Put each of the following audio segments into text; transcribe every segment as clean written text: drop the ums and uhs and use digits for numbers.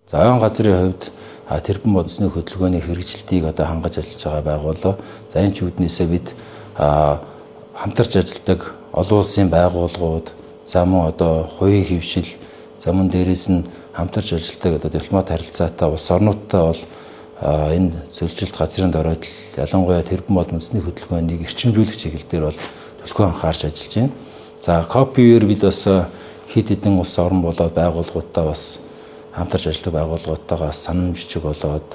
За ойн газрын хувьд тэрбум үндэсний хөдөлгөөний хэрэгжилтийг одоо хангаж ажиллаж байгаа байгууллага. За энэ ч үүднээсээ бид хамтарч ажилладаг олон улсын байгууллагууд, за мөн одоо хувийн хэвшил, за мөн дээрээс нь хамтарч ажилладаг одоо дипломат харилцаатай улс орнуудтай бол энэ цөлжилт газрын доройтол, ялангуяа тэрбум мод үндэсний хөдөлгөөнийг эрчимжүүлэх чиглэл дээр бол түлхүү анхаарч ажиллаж байна. За COP-ээр бид бас хэд хэдэн улс орн болоод байгууллагуудтай бас хамтарч ажилладаг байгууллагуудтайгаа санам жижиг болоод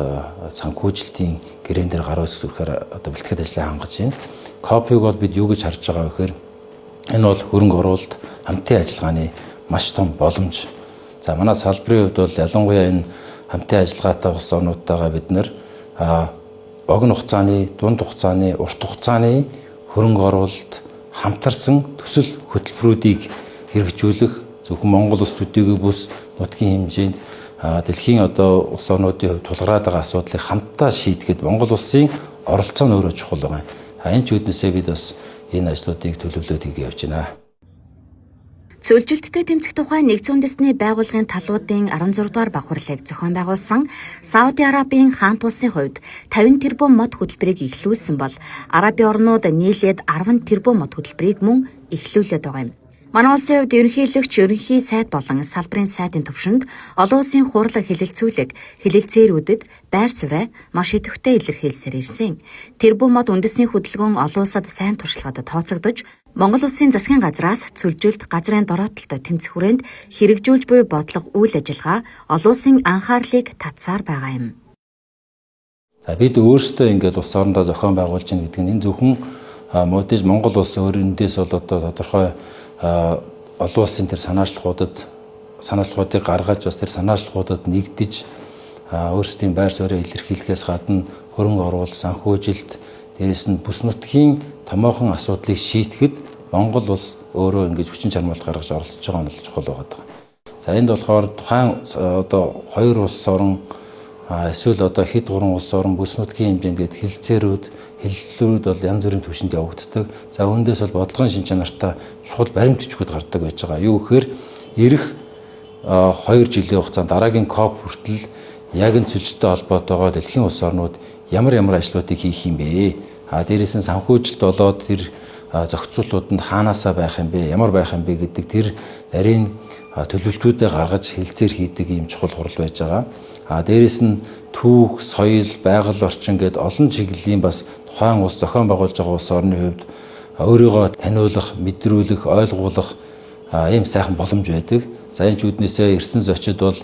санхүүжилтийн гэрээн дээр гаруй зүрхээр одоо бэлтгэл ажлаа хангаж байна. COP-ыг бол бид юу гэж харж байгаа вэ гэхээр энэ бол хөрөнгө оруулалт, хамтын ажиллагааны маш том боломж. За манай салбарын хувьд бол ялангуяа энэ хамтын ажиллагаатай улс орнуудтайгаа бид нар богино хугацааны, дунд хугацааны, урт хугацааны хөрөнгө оруулалт хамтарсан төсөл хөтөлбөрүүдийг хэрэгжүүлэх, зөвхөн Монгол улс төдийгүй бүс нутгийн хэмжээнд дэлхийн одоо улс орнуудын хувьд тулгараад байгаа асуудлыг хамтдаа шийдэхэд Монгол улсын оролцоо нь өөрөө чухал байгаа юм. Энэ ч үүднээсээ бид бас энэ ажлуудыг төлөвлөөд хийгээ явж байна. Цөлжилттэй тэмцэх тухай нэгдсэн үндэсний байгууллагын талуудын 16 дугаар баг хурлыг зохион байгуулсан Сауди Арабийн хаант улсын хувьд 50 тэрбум мод хөтөлбөрийг эхлүүлсэн бол Арабын орнууд нийлээд 10 тэрбум мод хөтөлбөрийг мөн эхлүүлээд байгаа юм. Манай улсын хувьд ерөнхийлөгч, ерөнхий сайд болон салбарын сайдын түвшинд олон улсын хурал хэлэлцүүлэг, хэлэлцээрүүдэд байр сууриа маш идэвхтэй илэрхийлсээр ирсэн. Тэрбум мод үндэсний хөдөлгөөн олон улсад сайн туршлагад тооцогдож, Монгол улсын засгийн газраас цөлжилт газрын дороотолтой тэмцэх хүрээнд хэрэгжүүлж буй бодлого үйл ажиллагаа олон улсын анхаарлыг татсаар байгаа юм. За бид өөрсдөө ингээд улс орондоо зохион байгуулж байна гэдэг нь энэ зөвхөн модэж Монгол улс өөрөндөөс бол одоо тодорхой олон улсын тэр санаачлагуудыг гаргаж бас тэр санаачлагуудад нэгдэж өөрсдийн байр сууриа илэрхийлэхээс гадна хөрөнгө оруулалт, санхүүжилт, дээрэс нь бүс нутгийн томоохон асуудлыг шийдэхэд Монгол улс өөрөө ингэж хүчин чармайлт гаргаж оролцож байгаа нь чухал байгаа. За энд болохоор тухайн одоо хоёр улс орон эсвэл одоо хэд гурван улс орон бүс нутгийн хэмжээнд гээд хэлэлцлүүд бол янз бүрийн түвшинд явагддаг. За үүндээс бол бодлогын шин чанартай чухал баримт бичгүүд гардаг байж байгаа. Юу гэхээр ирэх 2 жилийн хугацаанд дараагийн COP хүртэл яг энэ цөлжтэй холбоотойгоо дэлхийн улс орнууд ямар ямар ажлуудыг хийх юм бэ? А дээрээс нь санхүүжилт болоод тэр зохицуултууд нь хаанаасаа байх юм бэ? Ямар байх юм бэ гэдэг тэр нарийн төлөвлөлтүүдээ гаргаж хэлцээр хийдэг ийм чухал хурал байж байгаа. А дээрээс нь түүх, соёл, байгаль орчин гээд олон чиглэлийн бас тухайн улс зохион байгуулж байгаа улс орны хувьд өөрийгөө таниулах, мэдрүүлэх, ойлгуулах ийм сайхан боломж байдаг. За энэ ч үүднээсээ ирсэн зочид бол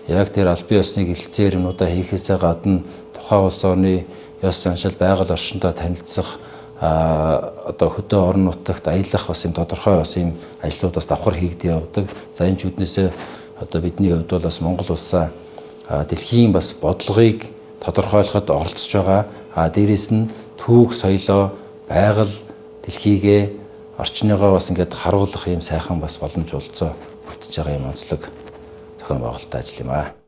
яг тэр албан ёсны хэлцээр юмнуудаа хийхээсээ гадна тухайн улс орны ёс заншил, байгаль орчинтой танилцах, одоо хөдөө орон нутагт аялах бас юм тодорхой бас юм ажлууд бас давхар хийгдэж явдаг. За энэ ч үүднээсээ одоо бидний хувьд бол бас Монгол улсаа дэлхийн бас бодлогыг тодорхойлоход оролцож байгаа. А дээрээс нь түүх, соёлоо, байгаль дэлхийгээ, орчныгоо бас ингээд харуулах юм сайхан бас боломж болцоо бүрдэж байгаа юм онцлог зохион байгуулалтын ажил юм аа.